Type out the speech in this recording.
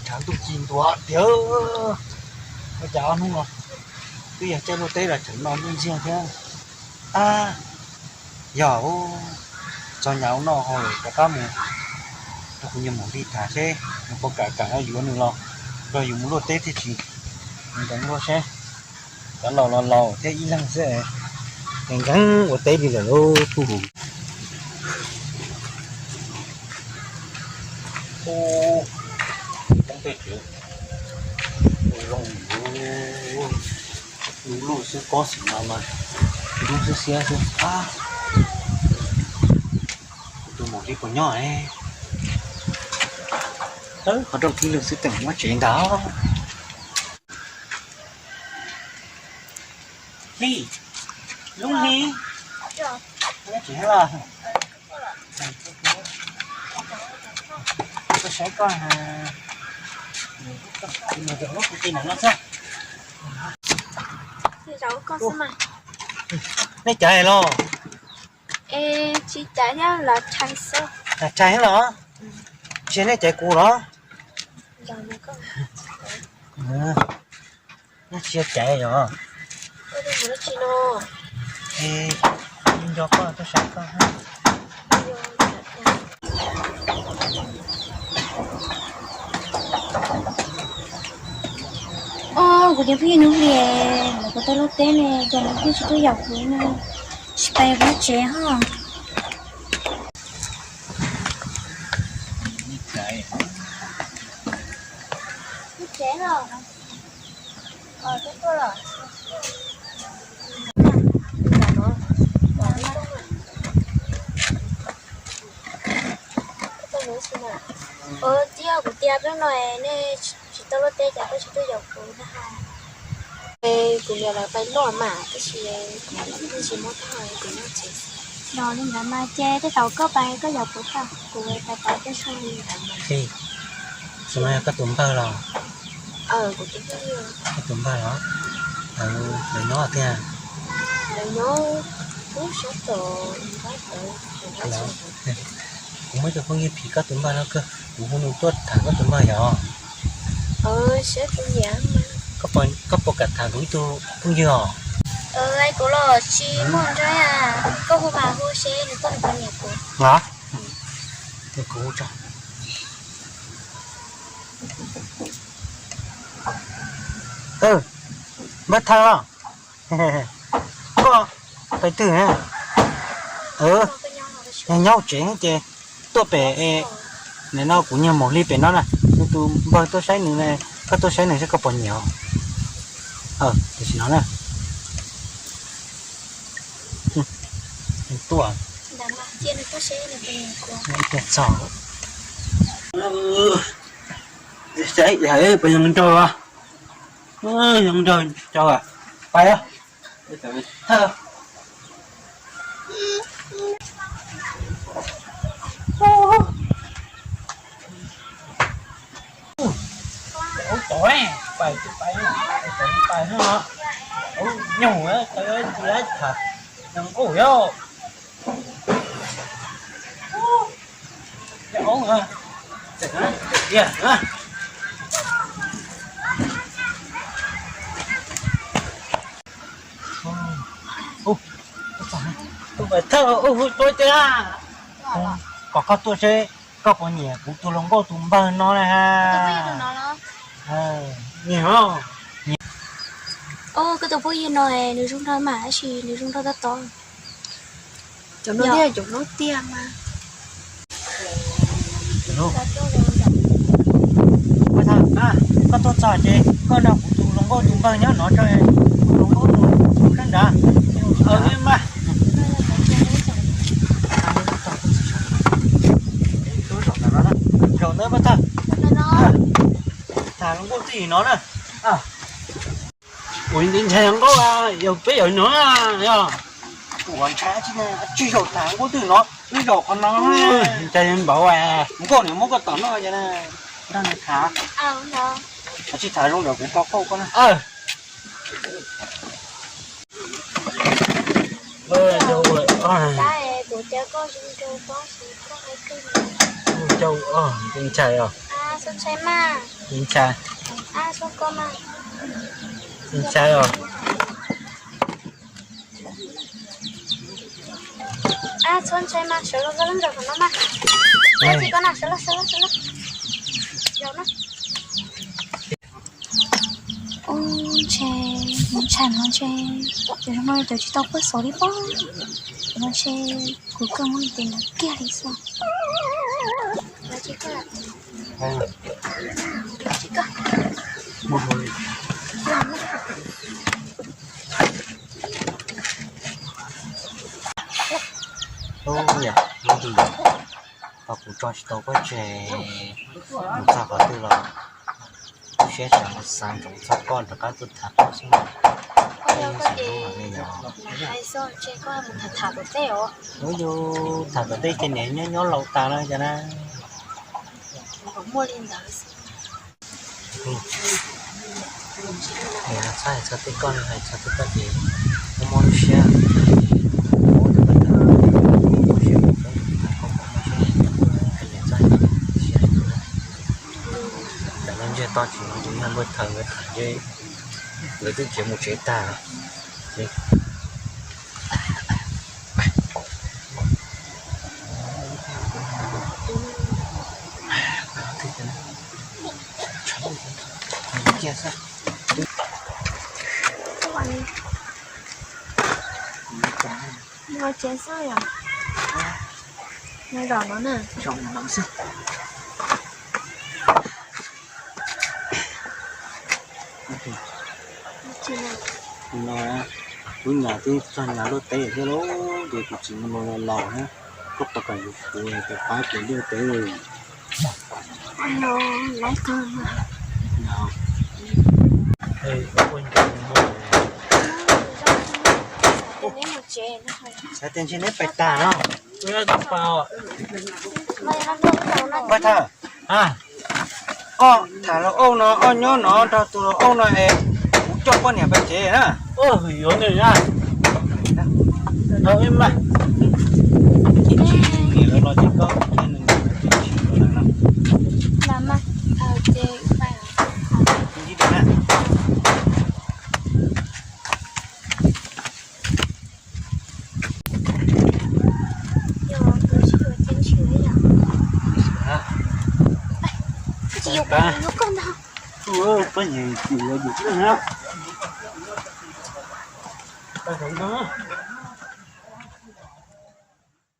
Tshav ntuj ci ntua tiag. Ua cas ob hnub no twb yog caij luaj teb los tseem no ntuj ntsiag thiab. Ab, yog txog nyab no ho rov qab mus rau kuv niag maum Hli tham seb nws puas kam kam yuav nws los nrog yus mus luaj teb thiaj tsis nkees luaj seb. Cov laus los laus thiab ib leeg xwb, nkees nkees ua teb li lawm lauj. Ub, coob tej tsev zoo, lub lub xwb, kob xim no mas dub xiab xiab xwb. Tus maum Hli puas nyob? Qhov rooj tib lwg xwb teem muab tsev ntag. Hli, lub Hli, nyob tsev los? Tuaj saib koj, mus zaum lub kwv tij no xwb. Nej caiv los? Es tsis caiv thiab, los tshais xwb. Los tshais los? Tsis nej caiv kuv los? Nyob tsis caiv yog? Es nco koj tuaj saib koj. Os, kuv niag phooj ywg Nuj Hli, lawv kuv tuaj luaj teb ne, cas nws twb tsis tuaj yaum kuv no, tsis pais pab tsev ho. Ua ciaj kuv tias peb no nej tsis tau luaj teb cas peb tsis tuaj yaum kuv na. Kuv niam lawv pais luaj mas tab sis kuv niam lawv tsis muab tau kuv noj tsev. Los li ntawd mas ces tej zaum koj pais koj yaum kuv tag, kuv pais pais peb sab li ntawd. Xwb no yog koj tus npawg los? Koj tus npawg los? Lawv nyob tiag? Lawv nyob lub sab tom, kuv muaj ib tug phooj ywg phim koj tus npawg no kawg, kuv hu nws tuaj tham koj tus npawg yog? Koj puas kam tham kuv ib tug phooj ywg os? Kuv los tsis muaj nrab, koj hu mas hu seb nws tuaj nws puas nyiam kuv. Los, kuv hu tso. Npawg Thawj, koj pais twg? Yog nyob hauv tsev ces tuaj pem, nim no kuv niag maum Hli pem no na, nws tus npawg tuaj saib nws, koj tuaj saib nws seb koj puas nyiam. Tam sim no na, tuaj, tuaj txog. Saib yog puas yog nraug, yog nraug, pais. Ub, tod pais, pais, pais no, ub, nyuj, tsis laib tham, nqus yog. Tus pem thawj hu tuaj tiag. Kom koj tuaj seb koj puas nyiam kuv tus hluas nkauj tus npawg no na. Nyiam. Koj tus phooj ywg no nws zoo nraug mas tab sis nws zoo nraug tob tob. Cov no thiaj cov hlub tiag mas. Koj tuaj txog ces koj nrog kuv tus hluas nkauj tus npawg nyob no tso, tus hluas nkauj tus kheej nrad. Zaum ntawd pab tag, tham hluas nkauj twj ywm no na. Kuv ntshai nkauj, yog peb yawg no, yog kuv ntshai tsis zaum tham nkauj twj ywm no, twb zaum qhov no. Ntshai npaum nkauj niam muab koj tom noj ces nrog nws tham. Tsis tham zoo ntawm kuv tau kauj koj na. Ntshai os, ntshai os. Ntshai, ntshai os. Ub, ntshe, ntshai no ntshe, cov no cov tsis tau pub xov li pob. Cov no ntshe kuv kawg muab tes nrov kiag li xwb. Ub, yog hnub twg tau kuv tso tsis tau pob tseg mus txog qhov twg los lub siab xav ntsoov txog koj rov qab tuaj tham koj xwb. Ub, yus tham tom tej ces niam nyob nyob laus tas no cas na. Niam txhob hais txog tej koj no, hais txog tej koj ces mob mob lub siab. Ua rau koj tau mob siab, koj mob siab, niam txhob hais txog siab. Tam no ntsiag to tsis no ces yog npawg Thawm nkawd tham ces nkawd twb tsev mus tsev tag. Nyob tsev xwb yom? Nyob zos no na. No, lub nyuam twb txog nyuam luaj teb thiab lauj, ces kuv txiv mus los laus na, koj puas kam yuav kuv pab kuv luaj teb? Xav tias ntshe neb pais tag no. Npawg Thawm, koj tham laus Auj no, koj nyob no nrog tus laus Auj no es kuv coj poj niam pais tsev na. Yuav nws na. Lawv los ces koj, Pab, pab,